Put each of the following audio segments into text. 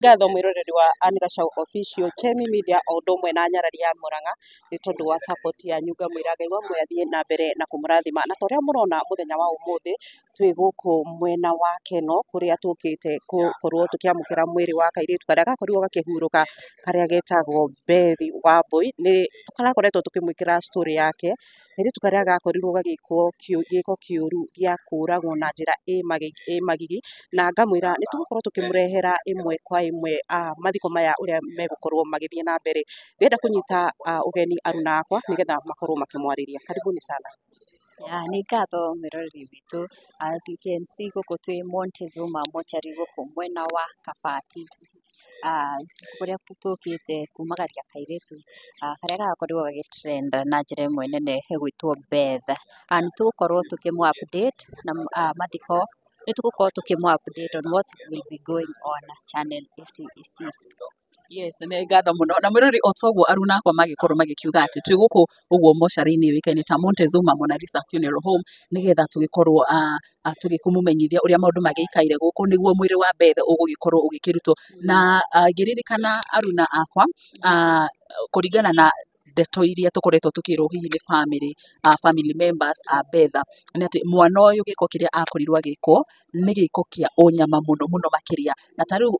Ngatho mwĩroreri wa Anne Gachau Official, Chemi Media o ũndũ ũmwe na Nyarari ya Murang'a nĩ tondũ wa support yanyu. Ngamwĩra Ngai wa muoyo athiĩ na mbere na kũmũrathima. Na ta ũrĩa mũrona, mũthenya wa ũmũthĩ twĩ gũkũ mwena wa Keno kũrĩa tũkĩte gũkorwo tũkĩamũkĩra mwĩrĩ wa kairĩtu karĩa gakorirwo gakĩhurũka, karĩa getagwo Beth Wambui. Nĩ tũrakoretwo tũkĩmwĩkĩra story yake, kairĩtu karĩa gakorirwo gagĩkwo gĩko kĩũru gĩa kũragwo na njĩra ĩ magigi. Na ngamwĩra nĩ tũgũkorwo tũkĩmũrehera ĩmwe kwa ĩmwe mathiko maya ũrĩa megũkorwo magĩthiĩ na mbere. Ndĩrenda kũnyita ũgeni aruna akwa nĩgetha makorwo makĩmwarĩria. Karibuni sana. Ya, nĩ ngatho mwĩroreri witũ. As you can see, gũkũ twĩ Montezuma Mortuary gũkũ mwena wa Kabati, kũrĩa tũkĩte kumagaria kairĩtu karĩa garakorirwo gagĩ trend na njĩra ĩmwe nene gagwĩtwo Beth. Nĩ tũgũkorwo tũkĩmũ update na mathiko, nĩ tũgũkorwo tũkĩmũ update on what will be going on channel ici ici. Yes, nĩ ngatho mũno. Na mwĩroreri, o toguo aruna akwa magĩkorwo magĩkiuga atĩ twĩ gũkũ ũguo mocarĩ-inĩ yũĩkaine ta Montezuma Mona Lisa Funeral Home, nĩgetha tũgĩkorwo tũgĩkũmũmenyithia ũrĩa maũndũ magĩikaire gũkũ nĩguo mwĩrĩ wa Beth ũgũgĩkorwo ũgĩkĩrutwo. Na ngĩririkana aruna akwa, kũringana na ndeto iria tũkoretwo tũkĩrwo hihi nĩ family, family members a Beth, nĩ atĩ mwana ũyũ gĩko kĩrĩa akorirwo agĩkwo nĩ gĩko kĩa ũnyama mũno mũno makĩria. Na ta rĩu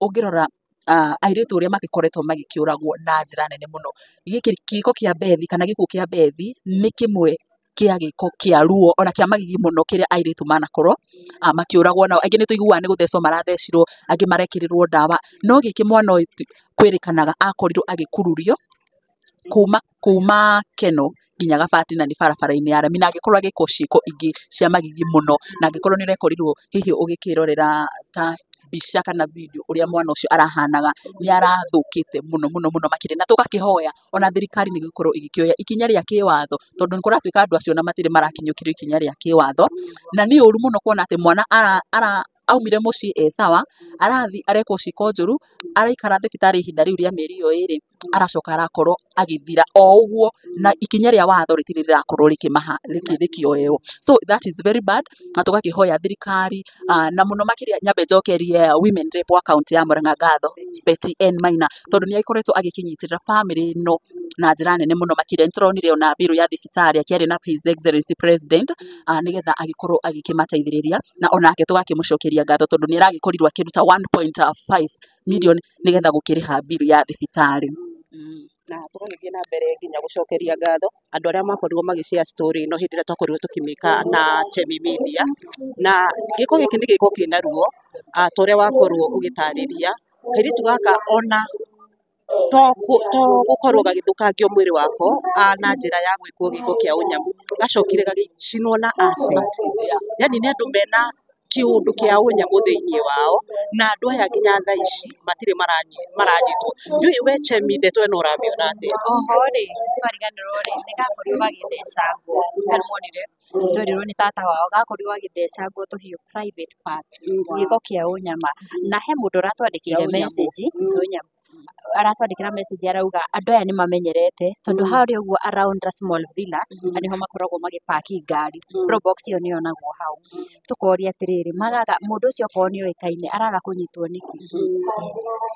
ũngĩrora airĩtu ũrĩa magĩkoretwo magĩkĩũragwo na njĩra nene mũno, gĩkĩ gĩko kĩa Beth kana gĩkuũ kĩa Beth nĩ kĩmwe kĩa gĩko kĩa ruo ona kĩa magigi mũno kĩrĩa airĩtu manakorwo makĩũragwo nao. Angĩ nĩ tũiguaga nĩ gũthecwo marathecirwo, angĩ marekĩrĩrwo ndawa, no gĩkĩ mwana ũyũ kwĩrĩkanaga akorirwo agĩkururio kuma Keno nginya Gabati, na nĩ barabara-inĩ ya rami, na agĩkorwo agĩkwo ciĩko ingĩ cia magigi mũno. Na angĩkorwo nĩ ũrekorirwo hihi ũgĩkĩrorera ta mbica kana video ũrĩa mwana ũcio arahanaga, nĩ arathũkĩte mũno mũno mũno makĩria. Na tũgakĩhoya ona thirikari nĩ ĩgũkorwo ĩgĩkĩoya ikinya rĩa kĩwatho, tondũ nĩ kũratuĩka andũ acio ona matirĩ marakinyũkĩrio ikinya rĩa kĩwatho. Na nĩ ũru mũno kuona atĩ mwana ara aumire mũciĩ e sawa, arathi arekwo ciĩko njũru, araikara thibitarĩ ihinda rĩu rĩa mĩeri ĩyo 2, aracoka arakorwo agĩthira o ũguo, na ikinya rĩa watho rĩtirĩ rĩrakorwo rĩkĩmaha rĩkĩoywo. So that is very bad. Na tũgakĩhoya thirikari, na mũno makĩria nyambe njokerie women rep wa kaunti ya Murang'a ngatho, Betty N Maina, tondũ nĩ agĩkoretwo agĩkĩnyitĩrĩra family ĩno na njĩra nene mũno makĩria. Nĩ tũronire ona biũ ya thibitarĩ akĩaria na His Excellency President, nĩgetha agĩkorwo agĩkĩmateithĩrĩria, na onake tũgakĩmũcokeria ngatho tondũ nĩ aragĩkorirwo akĩruta 1.5 million nĩgetha gũkĩrĩha biũ ya thibitarĩ. Na tũgagĩthiĩ na mbere nginya gũcokeria ngatho andũ arĩa makorirwo magĩ share story ĩno hĩndĩ ĩrĩa twakorirwo tũkĩmĩka na Chemi Media. Na gĩko gĩkĩ nĩ gĩko kĩna ruo, ta ũrĩa wakorwo ũgĩtarĩria kairĩtu gaka, ona to gũkorwo gagĩthũkangio mwĩrĩ wako na njĩra ya gwĩkwo gĩko kĩa ũnyamu, gacokire gagĩcinwo na acid. Yani nĩ andũ mena kĩũndũ kĩa ũnyamũ thĩinĩ wao, na andũ aya nginya thaa ici matirĩ maranyitwo. Ndiũĩ we Chemi, ndeto ĩno ũramĩona atĩa? Oho rĩ, twariganĩrwo rĩ, nĩ gakorirwo gagĩthecangwo, kana monire twerirwo nĩ tata wao gakorirwo gagĩthecangwo tũhiũ private parts, gĩko kĩa ũnyama. Na he mũndũ ũratwandĩkĩire message, ũnyamũ, aratwandĩkĩra message arauga andũ aya nĩ mamenyerete, tondũ harĩa ũguo around a small villa na nĩho makoragwo magĩpaki ngari, probox ĩyo nĩ yonagwo hau. Tũkoria atĩrĩrĩ, magaga mũndũ ũcio okorwo nĩ oĩkaine araga kũnyitwo nĩkĩ?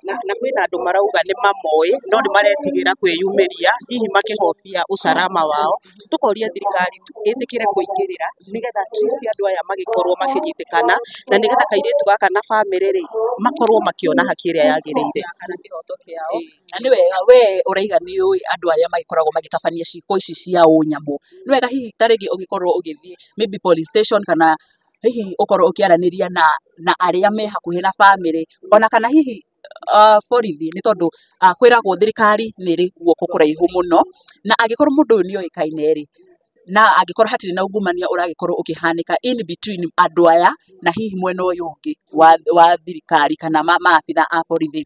Na kwĩna andũ marauga nĩ mamoĩ no nĩ maretigĩra kwĩyumĩria, hihi makĩhobia usalama wao. Tũkoria thirikari tu ĩtĩkĩre kũingĩrĩra nĩgetha at least andũ aya magĩkorwo makĩnyitĩkana, na nĩgetha kairĩtu gaka na bamĩrĩ rĩ makorwo makĩona haki ĩrĩa yagĩrĩire. Kana kĩhoto kĩao. Na nĩ wega we ũraiga nĩ ũĩ andũ arĩa magĩkoragwo magĩtabania ciĩko ici cia ũnyamũ, nĩ wega hihi ta rĩngĩ ũgĩkorwo ũgĩthiĩ maybe police station, kana hihi ũkorwo ũkĩaranĩria na arĩa me hakuhĩ na famĩlĩ, ona kana hihi borithi, nĩ tondũ kwĩragwo thirikari nĩ ĩrĩ guoko kũraihu mũno. Na angĩkorwo mũndũ ũyũ nĩ oĩkaine rĩ, na angĩkorwo hatirĩ na ungumania ũragĩkorwo ũkĩhanĩka in between andũ aya na hihi mwena ũyũ ũngĩ wa thirikari kana maabitha a borithi,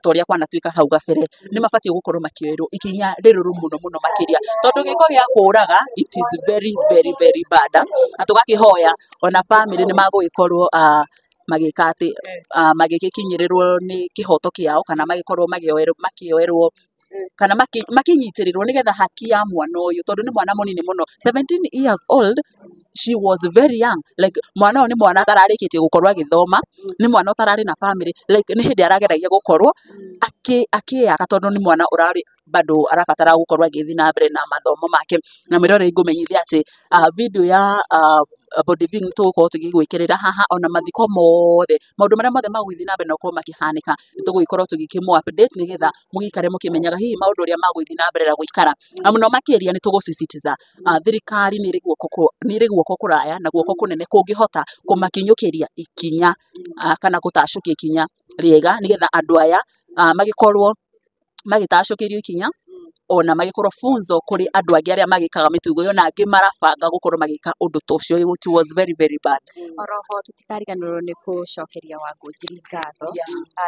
ta ũrĩa kwanatuĩka hau gabere, nĩ mabatiĩ gũkorwo makĩoerwo ikinya rĩrũrũ mũno mũno makĩria, tondũ gĩko gĩa kũraga, it is very very very bad. Na tũgakĩhoya ona famĩlĩ nĩ magũgĩkorwo magĩka atĩ magĩgĩkinyĩrĩrwo nĩ kĩhoto kĩao, kana magĩkorwo makĩoerwo. Kana makinyitĩrĩrwo nĩgetha haki ya mwana ũyũ, tondũ nĩ mwana mũnini mũno, 17 years old, she was very young. Like, mwana ũyũ nĩ mwana atararĩkĩtie gũkorwo agĩthoma, nĩ mwana ũtararĩ na family, like nĩ hĩndĩ arageragia gũkorwo akĩyaka, tondũ nĩ mwana ũrarĩ bado arabatara gũkorwo agĩthiĩ na mbere na mathomo make. Na mwĩroreri, ngũmenyithia atĩ video ya body viewing tũgũkorwo tũgĩgwĩkĩrĩra haha, ona mathiko mothe, maũndũ marĩa mothe magũgĩthiĩ na mbere na gũkorwo makĩhanĩka, nĩ tũgũgĩkorwo tũgĩkĩmũ update nĩgetha mũgĩikare mũkĩmenyaga hihi maũndũ ũrĩa magũgĩthiĩ na mbere na gũikara. Na mũno makĩria nĩ tũgũsisitiza thirikari nĩ ĩrĩ guoko kũraya na guoko kũnene kũngĩhota kũmakinyũkĩria ikinya kana gũtacũkia ikinya rĩega, nĩgetha andũ aya magĩkorwo magĩtacũkĩrio ikinya, ona magĩkorwo funzo kũrĩ andũ angĩ arĩa magĩkaga mĩtugo ĩyo na angĩ marabanga gũkorwo magĩka ũndũ ta ũcio. It was very very bad. Oroho tũtikariganĩrwo nĩ gũcokeria Wangũnjiri ngatho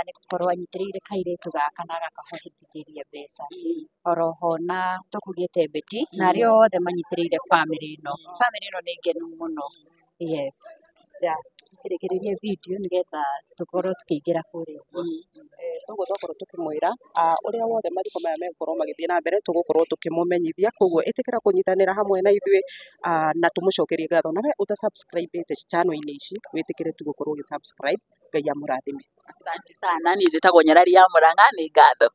nĩ gũkorwo anyitĩrĩire kairĩtu gaka na agakahotithĩria mbeca. Oroho na tũkugĩte Betty na arĩa othe manyitĩrĩire bamĩrĩ ĩno. Bamĩrĩ ĩno nĩ ngenu mũno. Yes. Kĩrĩkĩrĩrie video nĩgetha tũkorwo tũkĩingĩra kũrĩa ũguo. Toguo twakorwo tũkĩmwĩra ũrĩa wothe mathiko maya megũkorwo magĩthiĩ na mbere, tũgũkorwo tũkĩmũmenyithia. Koguo ĩtĩkĩra kũnyitanĩra hamwe na ithuĩ na tũmũcokerie ngatho. Na we ũta subscribe ĩte channel-inĩ ici, wĩtĩkĩre tu gũkorwo ũgĩ subscribe. Ngai amũrathime. Asante sana. Niĩ njĩtagwo Nyarari ya Mũrang'a, nĩ ngatho.